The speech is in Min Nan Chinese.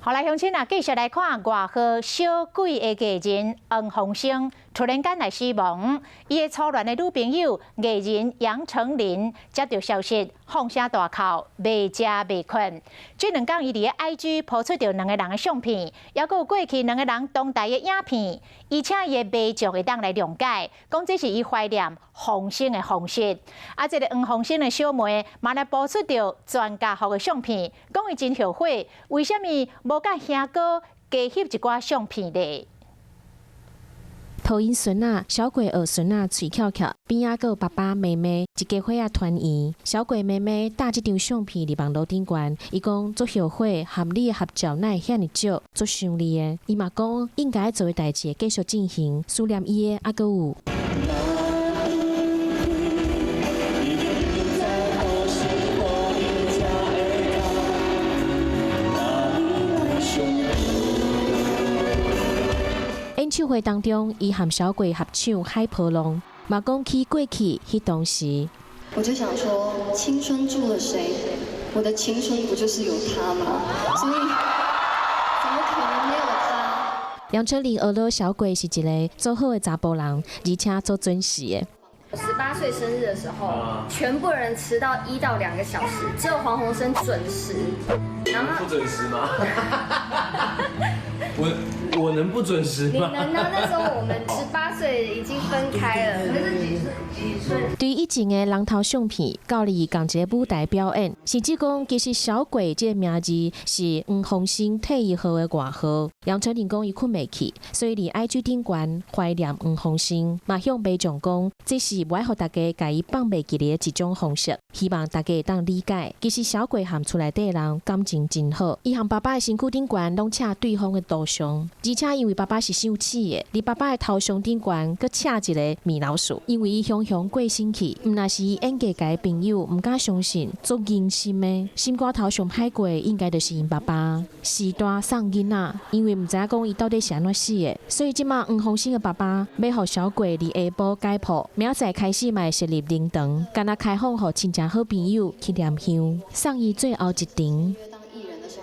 好來，鄉親啊，繼續來看外號小鬼的藝人黃鴻升突然間來死亡。伊的初戀的女朋友藝人楊丞琳接著消息，放聲大哭，袂食袂睏。這兩工伊佇 IG 拋出著兩个人的相片，猶閣有過去兩个人同台的影片，伊請伊的迷眾會當來諒解，講這是伊懷念鴻升的方式。啊，這个黃鴻升的小妹嘛來拋出著全家福的相片，講伊真後悔，為啥物無佮兄哥加翕一寡相片咧？抱𪜶孫仔，小鬼二孫仔喙翹翹，邊仔閣有爸爸媽媽，一家伙仔團圓。小鬼媽媽貼這張相片佇網路頂懸，伊講足後悔，和你的合照哪會遐爾少，足傷你的。伊嘛講應該做的代誌會繼續進行，思念伊的猶閣有。演唱會當中，伊和小鬼合唱《海波浪》，嘛講起過去彼當時。我就想說，青春住了誰？我的青春不就是有他嗎？所以，怎麼可能沒有他？楊丞琳學了小鬼是一个做好的查埔人，而且做準時的。 18歲生日的時候，全部人遲到1到2個小時，只有黃鴻升準時。然後不準時嗎？我能不準時嗎？你能啊？那時候我們18歲已經分開了。那是幾歲？幾歲？對以前的人頭相片，到佇仝一个舞台表演，甚至講其實小鬼這个名字是黃鴻升替伊號的外號。楊丞琳講伊睏袂去，所以佇 IG 頂懸懷念黃鴻升，嘛向民眾講這是無愛予大家共伊放袂記的一種方式，希望大家會當理解。其實小鬼和厝內底的人感情真好，伊和爸爸的身軀頂懸攏刺對方的頭像，而且因為爸爸是傷鼠的，佇爸爸的頭像頂懸閣刺一个米老鼠。因為伊雄雄過身去，毋但是伊演藝界的朋友毋敢相信，足忍心的，心肝頭上歹過的應該就是𪜶爸爸。序大送囡仔，因為毋知影講伊到底是按怎死的，所以這馬黃鴻升的爸爸欲予小鬼佇下晡解剖，明仔載開始嘛會設立靈堂，干焦開放予親情好朋友去念香，送伊最後一程。